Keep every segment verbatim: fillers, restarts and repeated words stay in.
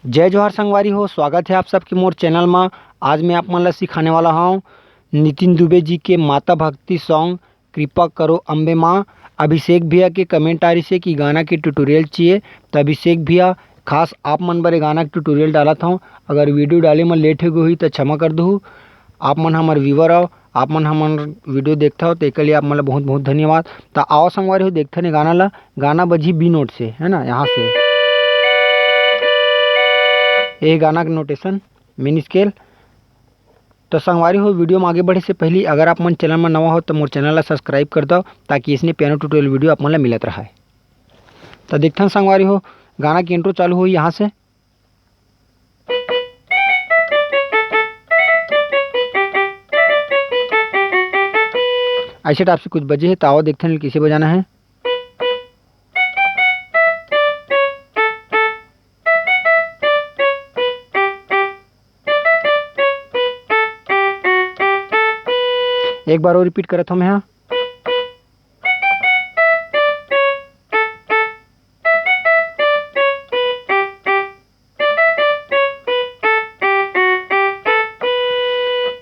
जय जोहार संगवारी हो, स्वागत है आप सबके मोर चैनल मा। आज मैं आप मन ला सिखाने वाला हूँ नितिन दुबे जी के माता भक्ति सॉन्ग कृपा करो अम्बे माँ। अभिषेक भैया के कमेंट आ रही से कि गाना के ट्यूटोरियल चाहिए, तो अभिषेक भैया, खास आप मन बर ये गाना के ट्यूटोरियल डालत हूँ। अगर वीडियो डाले में लेट हो गई तो क्षमा कर दू। आप मन हमर व्यूअर हो, आप मन हमर वीडियो देखत हो, तो एकर लिए आप मन ला बहुत बहुत धन्यवाद। तो आओ संगवारी हो, देखथन ये गाना ला। गाना बजी बी नोट से, है ना, यहाँ से ये गाना के नोटेशन, मेन स्केल। तो संगवारी हो, वीडियो में आगे बढ़े से पहले अगर आप मन चैनल में नवा हो तो मोर चैनल ला सब्सक्राइब कर दो, ताकि इसने पियानो ट्यूटोरियल वीडियो आप मन ला मिलत रहे। तो देखथन संगवारी हो, गाना की इंट्रो चालू हुई यहाँ से। ऐसे टाइप से कुछ बजे है, तो आओ देखथन कैसे बजाना है। एक बार और रिपीट करत हूँ मैं, हाँ।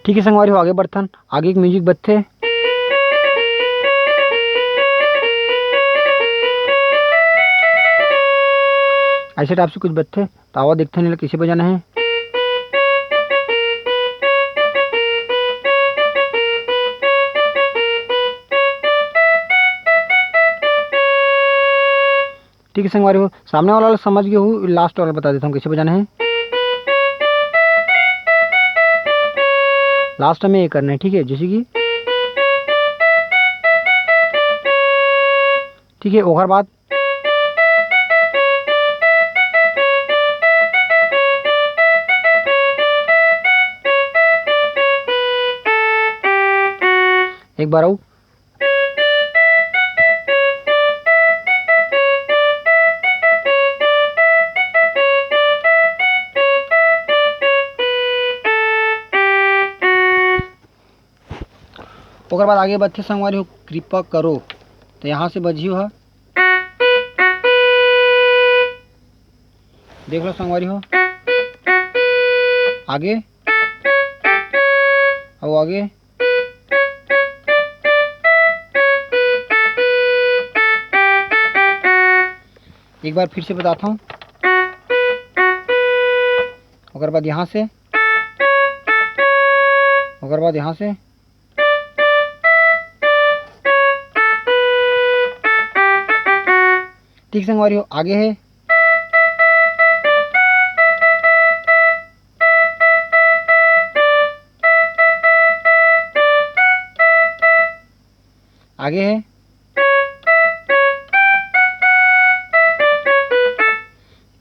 ठीक है संगवारी हो, आगे बढ़थन। आगे एक म्यूजिक बजथे, ऐसे टाइप से कुछ बजथे। तो आवा देखथन एला कैसे बजाना है। ठीक है संगवारी हो, सामने वाला समझ गए हो, लास्ट वाला बता देता हूँ कैसे बजाना है। लास्ट में ये करना है, ठीक है, जैसे कि, ठीक है, ओकर बाद एक बार आऊ। ओकर बाद आगे बढ़थे संगवारी हो, कृपा करो, तो यहाँ से बजियो ह। देख लो संगवारी हो, आगे, अउ आगे। एक बार फिर से बताता हूँ। ओकर बाद यहाँ से, ओकर बाद यहाँ से। ठीक संगवारी हो, आगे है। आगे है।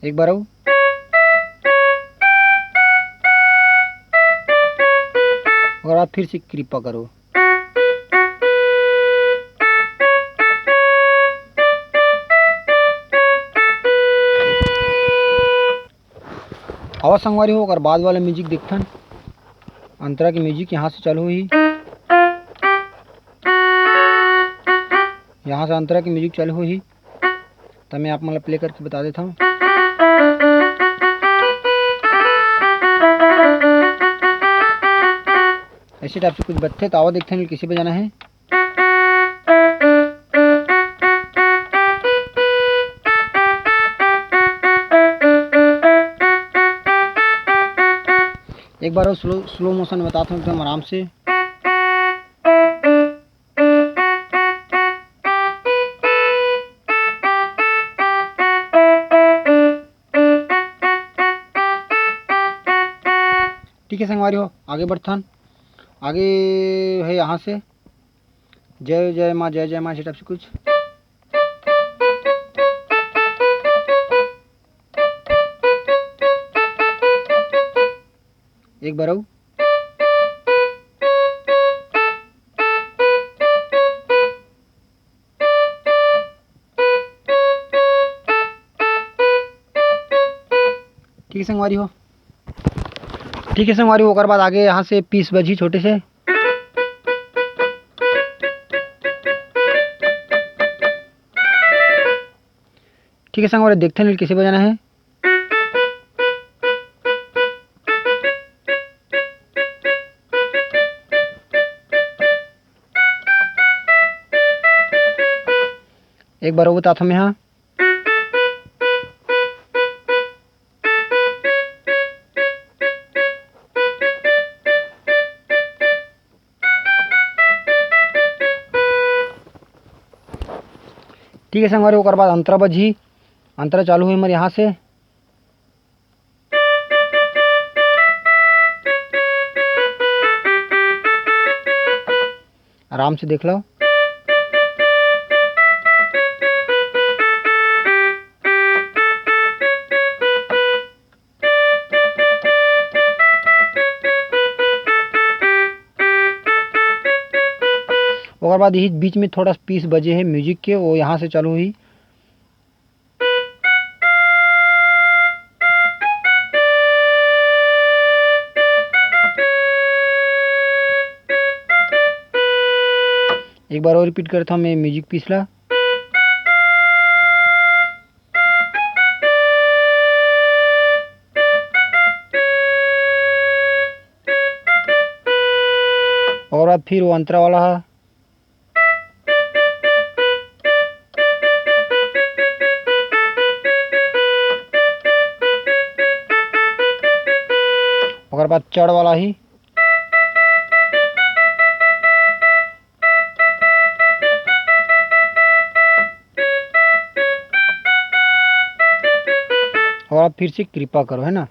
एक बार अउ। ओकर बाद फिर से कृपा करो। आवा संगवारी हो, ओकर बाद वाला म्यूजिक देखथन। अंतरा के म्यूजिक यहाँ से चालू होही, यहाँ से अंतरा के म्यूजिक चालू होही। त मैं आप मन ला प्ले करके बता देता हूँ। ऐसे टाइप से कुछ बजथे, तो आवा देखथन कैसे बजाना है। एक बार और स्लो, स्लो मोशन बताता हूँ एकदम आराम से। ठीक है संगवारी हो, आगे बढ़थन। आगे है यहाँ से, जय जय माँ, जय जय माँ, ऐसे टाइप से कुछ। एक बार अउ। ठीक है संगवारी हो, ठीक है संगवारी हो, ओकर बाद आगे यहाँ से पीस बजी छोटे से। ठीक है संगवारी, देखथन कैसे बजाना है। एक बार अउ बताथंव मैं हा। ठीक है संगवारी, ओकर बाद अंतरा बजही। अंतरा चालू होही हमर यहाँ से। आराम से देख लो। ओकर बाद यही बीच में थोड़ा piece बजे हे music के, वो यहाँ से चालू होही। एक बार अउ repeat करथंव मैं music piece ला। और अब फिर वो अंतरा वाला है। ओकर बाद चढ़ वाला ही। और आप फिर से कृपा करो, है ना?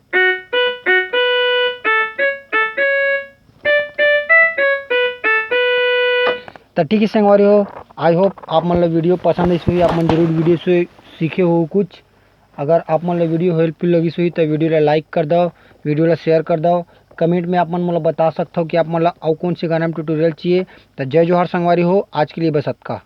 तो ठीक है संगवारी हो, I hope आप मन ला video पसंद आइस होही, आप मन जरूर video से सीखे हो कुछ। अगर आप मन ला video helpful लगिस होही तो video ला like कर दो, video ला share कर दो। Comment में आप मन मोला बता सकथो कि आप मन ला अउ कौन से गाना में tutorial चाहिए। तो जय जोहार संगवारी हो, आज के लिए बस अतका।